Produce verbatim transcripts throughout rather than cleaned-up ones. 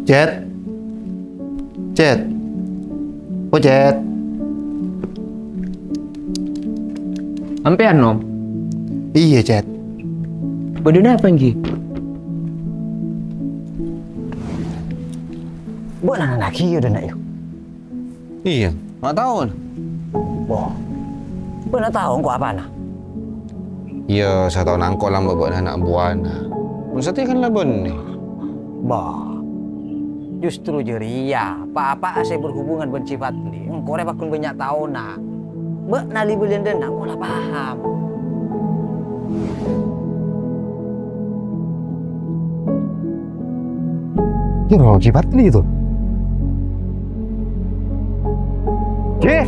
Cet. Cet. Oh, Cet. Sampèyan, Nom? Iyâ, Cet. Bâdâ napa, èngghi? Bâ'na nangghâ iyâ, Dana, iyâ? Iyâ, ma' tao. Wah, bâ'na tao engko' apana? Iyâ, sataona engko' lamba' bâ'na ana' buwâna. Mon satèya kan la bânnè. Bah, justru jârèya, pa-apa'a sè berhubungan bân Cifadli, engko' rè paggun bânnya' taona. Bâ'na li-bâliyân dâna engko' la paham. Kèra Cifadli itu. Cif!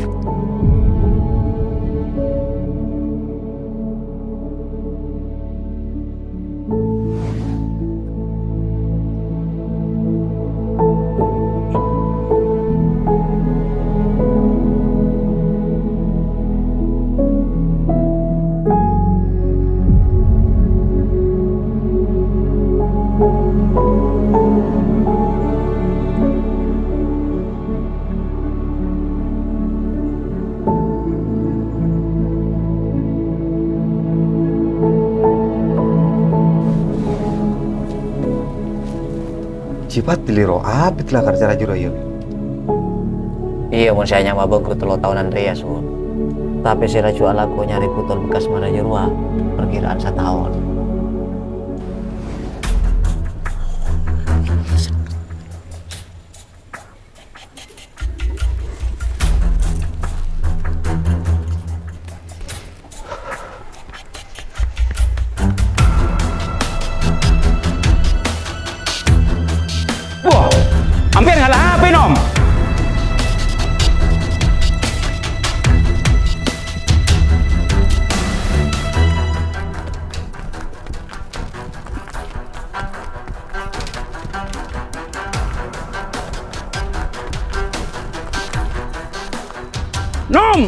Cifadli ro abit la ka acara jârowa, yâ? Iyâ, mon sè anyama Bângkrut tello taonan rèya, Sur. Tapè sè laju alako nyarè botol bekas maraja rowa, parkiraan sataon. Wah, ampèyan ngala' apa, Nom? Nom!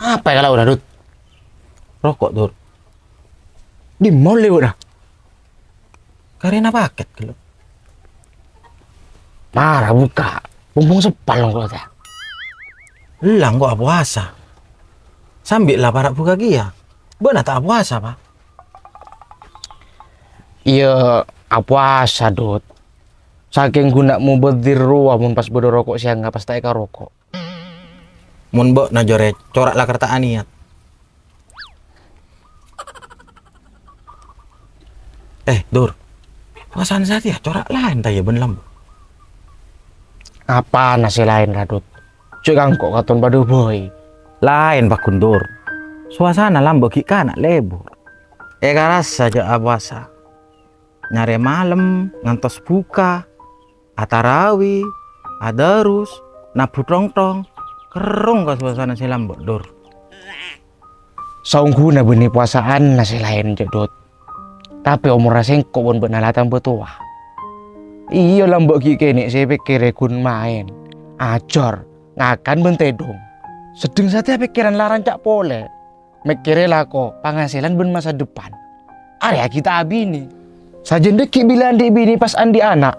Apa è kalaona, Dut? Roko', Dur. Dimma ollè bâ'na? Karèna pakèt ghâllu. Mara bhuka', mumpung seppal engko' ta'. Ella engko' apowasa. Sambi la para' bhuka' kèya. Bâ'na ta' apowasa, Pa'? Iyâ, apowasa, Dut. Sakèng ghuna mubazir rowa mon pas bâdâ roko' sè angapas ta' èkaroko'. Mon bâ'na jârèya cora' la karta' anèyat. Eh, Dur. Powasana satèya cora' laèn ta' iyâ bân lambâ'? Apana sè laèn, Radut? Jhâ' kangko' katon padâ bhâi. Laèn, Pak Guntur. Suasana lambâ' ghi' kana' lebur. Èkarassa jhâ' apowasa. Nyarè malem ngantos bhuka. Atarawi, adarus, nabbhu thong-thong, kerrong ka suasana sè lambâ', Dur. Saongghuna bânnè powasa'anna sè laèn, Cè' Dut. Tapè omorra sèngko' bân bâ'na la tambâ towa. Iyâ, lambâ' ghi' kènè' sè èpèkkèrè ghun maèn, ajhâr, ngakan bân tèdhung. Seddheng satèya pèkkèran la rancak polè. Mèkkèrè lako, panghasilan bân masa depan. Arèya ghi' ta' abinè. Sajân dhâggi' bilâ andi' binè pas andi' ana',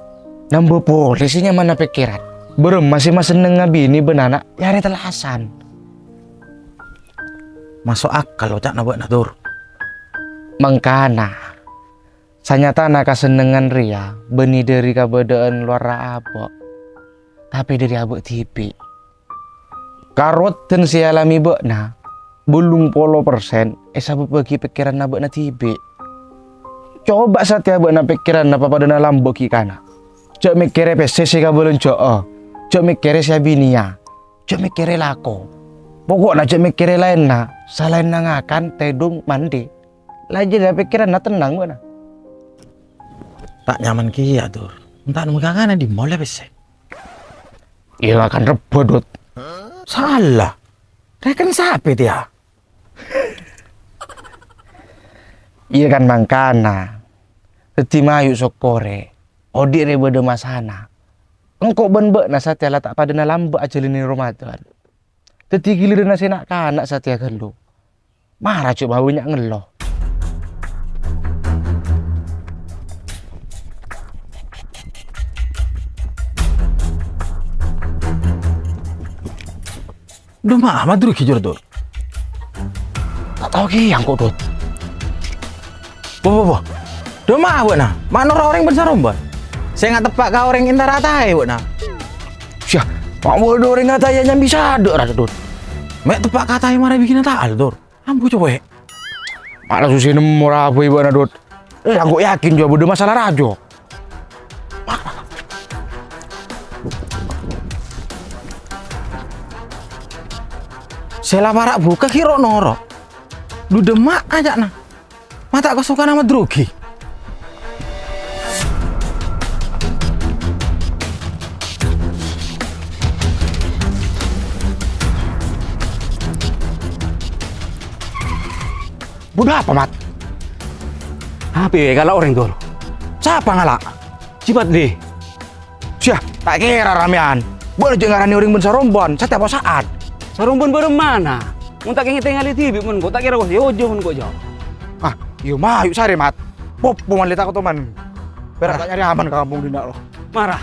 nambâ polè sè nyamana pèkkèran. Bârâmma sè masennengnga binè bân ana' è arè tellasan. Maso' akal oca'na bâ'na, Dur. Mangkana, sanyatana kasennengngan rèya bânnè dhâri kabâdâ'ân lowarra abâ', tapè dhâri abâ' dhibi'. Karowadhân sè èalamè bâ'na, bâllung polo persen èsabâbbhâghi pèkkèranna bâ'na dhibi'. Coba satèya bâ'na pèkkèranna papadâna lambâ' ghi' kana'. Jhâ' mèkkèrè pèssè sè èkabâlânjhâ'â, jhâ' mèkkèrè sè abinèya, jhâ' mèkkèrè lako. Poko'na jhâ' mèkkèrè laènna, salaènna ngakan, tèdhung, mandhi. La jârèya pèkkèranna tennang bâ'na. Ta' nyaman kèya, Dur. Mon ta' nemmo kangana, dimma ollè pèssè? Iyâ, ngakan rebbhâ, Dut. Sala. Rèken sapè, tèya? Iyâ, kan mangkana. Dhâddhi mayu sokkorè. Odi' rè bâdâ masana. Engko' bân bâ'na satèya la ta' padâna lambâ' ajhâlânè Ramadan. Dhâddhi ghiliranna sè na'-kana' satèya ghâllu. Mara jhâ' ma' bânnya' ngello. Dâ' emma Mat Drugi, Jur, Dur? Ta' tao kèya engko', Dut. Bo, bo, bo. Dâ' emma bâ'na? Ma' noro' orèng bân-sarombân? Sè ngateppa' ka orèng èntara ataè bâ'na? Syah, ma' bâdâ orèng ataè nyambi sadhâ', ra, Dut. Mè' teppa' ka ataè mara bikina ta'al, Dur. Ambu, cowè. Ma' la sosè nemmo ra bhâi bâ'na, Dut. Eh, engko' yakin jiyâ bâdâ masalah rajâ. Sè la para' buka ghi' ro'-noro'. Dhu dâ' emma ajâ'na. Ma' ta' kasokanna Mat Drugi. Bâdâ apa, Mat? Apa kala' orèng, Dur? Sapa ngala'? Jipat, Dhi. Syah, ta' kèra ramèyan. Bâ'na jhâ' ngaranè orèng bân-sarombân, satèya posa'an. Sarombân bârâmmana? Mon ta' kèngèng tèngalè dhibi' mon engko', ta' kèra wah, yâ, ojhâ mon engko', jhâ'. Ah, iyâ, mayu sarè, Mat. Popo man lè tako' toman. Pèra' ta' nyarè aman ka kampong dinna', lo. Mara.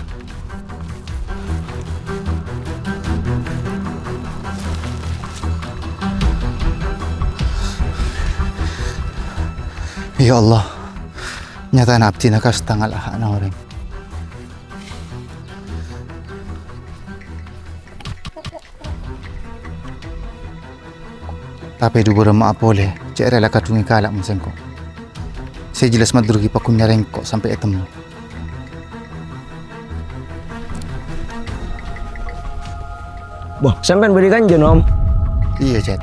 Ya Allah, nyatana abdhina kasta ngala' ha'na orèng. Tapè dhu bârâmma'a polè, cè' rèla kadhungè kala' mon sèngko'. Sè jelas Mat Drugi paggun nyarè engko' sampè' ètemmo. Bo, sampèyan bâdâ è kanjâ, Nom? Iyâ, Cet.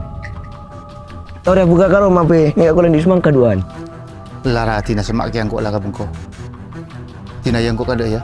Torè buka ka roma, Pè. Nèka kaulâ andi' semangka duwâ'ân. La ra dina semma' kèya engko' la ka bengko. Dina yâ engko' kadâ' yâ.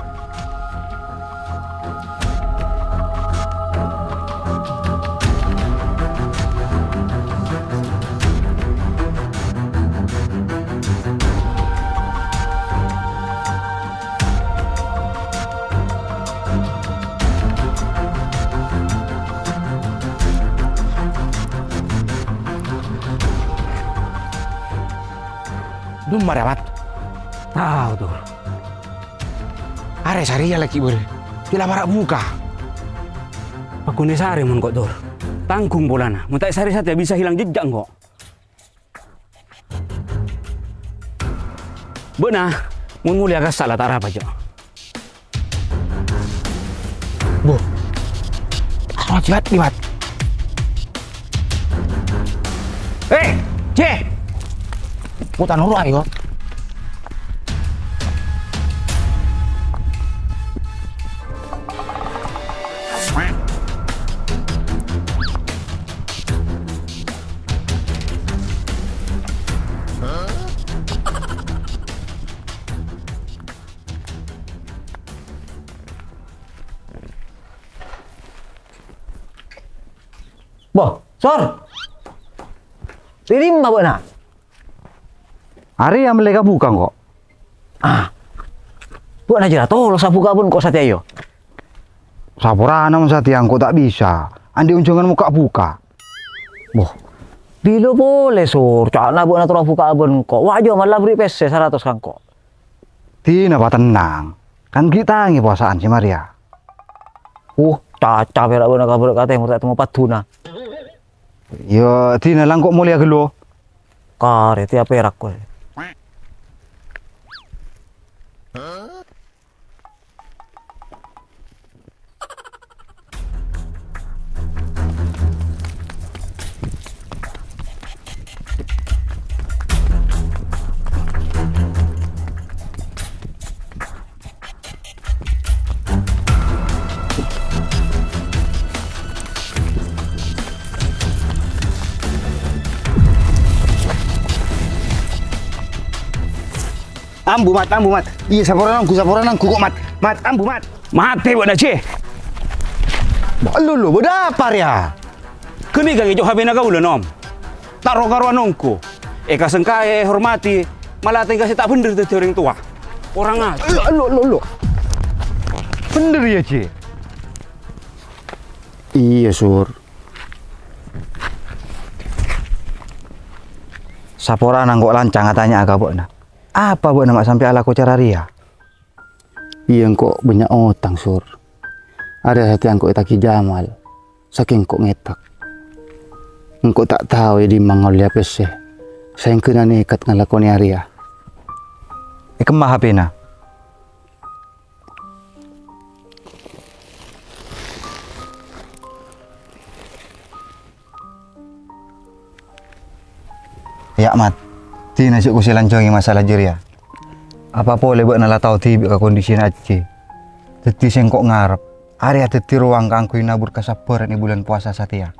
Dumma rè, Mat? Tao, Dur. Arè sarè yâ laghi' bârâ. Ghi' la para' buka. Paggun èsarè mon engko', Dur. Tanggung polana. Mon ta' èsarè satèya bisa hilang jejjak engko'. Bâ'na, mon molèya kassa' la ta' arapa, Jo. Bo. Aro jiwat, jiwat. Eh, Je. Kota noro ayo. Bo, Sor. Dâri dimma bâ'na? Arè amellè ka buka engko'. Ah. Bâ'na jârèya tolosa buka bân engko' satèya. Saporana mon satèya engko' ta' bisa. Andi' onjhângan mokka' buka. Bo. Dilo polè, Sor. Ca'na bâ'na toro' buka bân engko'. Wa' jhâ' mala bherri' pèssè saratos ka engko'. Dina patennang. Kan ghi' tangè posa'an sè marèya. Uh, caca pèra' bâ'na kabâr ka tèmor ta' temmo padduna. Yâ, dina la engko' molèya ghâllu. Karè tèya pèra' kowe. Ambu, Mat, ambu, Mat. Iyâ, saporana ongghu, saporana ongghu kok, Mat. Mat, ambu, Mat. Matè bâ'na, Jè. Lo, lo, bâdâ apa rèya? Ghâni' kan ngèco' H P-na kaulâ, Nom. Ta' ro-karowan ongghu. Èkasengkaè, èhormadhi, mala tèngka sè ta' bhendher dhâddhi orèng towa. Korang ajhâr. Lo, lo, lo, lo. Bhender, yâ, Ji? Iyâ, Sur. Saporana engko' lancang atanya'a ka bâ'na, apa bâ'na ma' sampè' alako cara rèya? Iyâ, engko' bânnya' otang, Sur. Arèya satèya engko' ètagi Jamal. Sakèng engko' ngètak. Engko' ta' tao è dimma ngaollèya pèssè. Saèngghâna nèkat ngalakonè arèya. È kemma H P-na? Yâ', Mat, dina jhâ' kosè lanjhângè masalah jârèya. Apa polè bâ'na la tao dhibi' ka kondisina Ajji. Dhâddhi sèngko' ngarep, arèya dhâddhi rowang kaangghuy nabur kasabbhârân è bulân powasa satèya.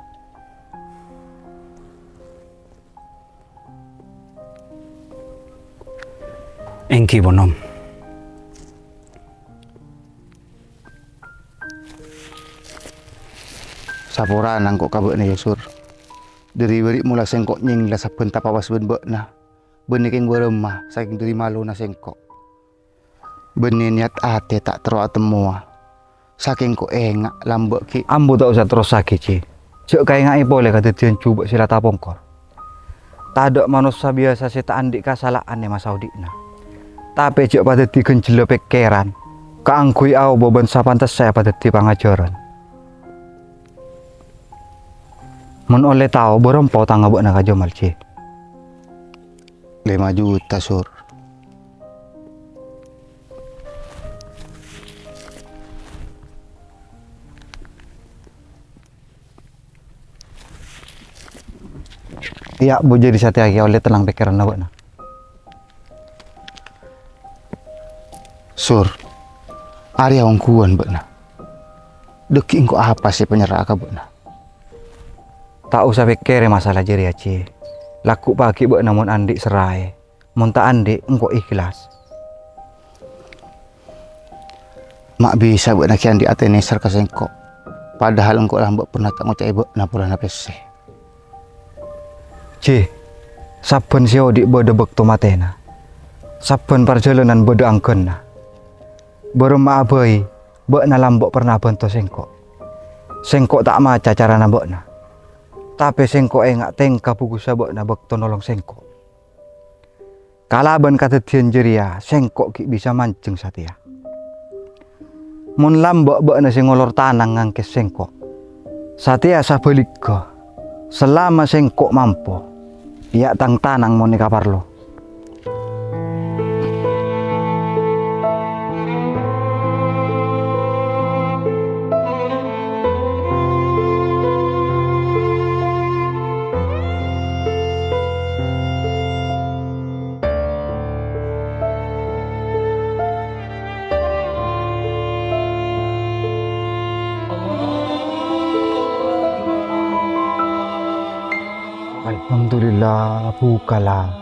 Èngghi, Ponom. Saporana engko' ka bâ'na, yâ, Sur. Dhâri bâri' mola sèngko' nyèngla sabbhân tapawas bân bâ'na. Bânnè kèng bârâmma sakèng dhâri malona sèngko'. Bânnè niyat atè ta' terro atemmowa. Sakèng engko' enga' lambâ' ghi'. Ambu ta' osa terrossaghi, Ji. Jhâ' kaènga'è polè kadhâddhiyân jhubâ' sè la tapongkor. Tadâ' manossa biyasa sè ta' andi' kasala'an è masa odi'na. Tapè jhâ' padhâddhi ghânjhellâ pèkkèran kaangghuy aobâ bân sapantessa èpadhâddhi pangajhârân. Mon ollè tao, bârâmpa otangnga bâ'na ka Jamal, Ji? Lèma juta, Sur. Iyâ, Bu, jârèya satèya ghi' ollè tennang pèkkèranna bâ'na. Sur, arèya ongghuwân bâ'na. Dhâggi' engko' apa sè èpanyerra'a ka bâ'na? Ta' osa pèkkèrè masalah jârèya, Ji. Lagghu' pagghi' bâ'na mon andi' serraè. Mon ta' andi', engko' ikhlas. Ma' bisa bâ'na ghi' andi' atè nèser ka sèngko', padahal engko' lambâ' pernah ta' ngoca'è bâ'na polana pèssè. Ji, sabbhân sè odi' bâdâ bâkto matèna, sabbhân parjhâlânan bâdâ angghânna. Bârâmma'a bhâi bâ'na lambâ' pernah abhânto sèngko'. Sèngko' ta' maca carana bâ'na, tapè sèngko' enga' tèngka bhâghussa bâ'na bâkto nolong sèngko'. Kalabân kadhâddhiyân jârèya, sèngko' ghi' bisa manjheng satèya. Mon lambâ' bâ'na sè ngolor tanang ngangkès sèngko', satèya sabhâligghâ, salama sèngko' mampo, iyâ' tang tanang mon èkaparlo. Alhamdulillah, bukala.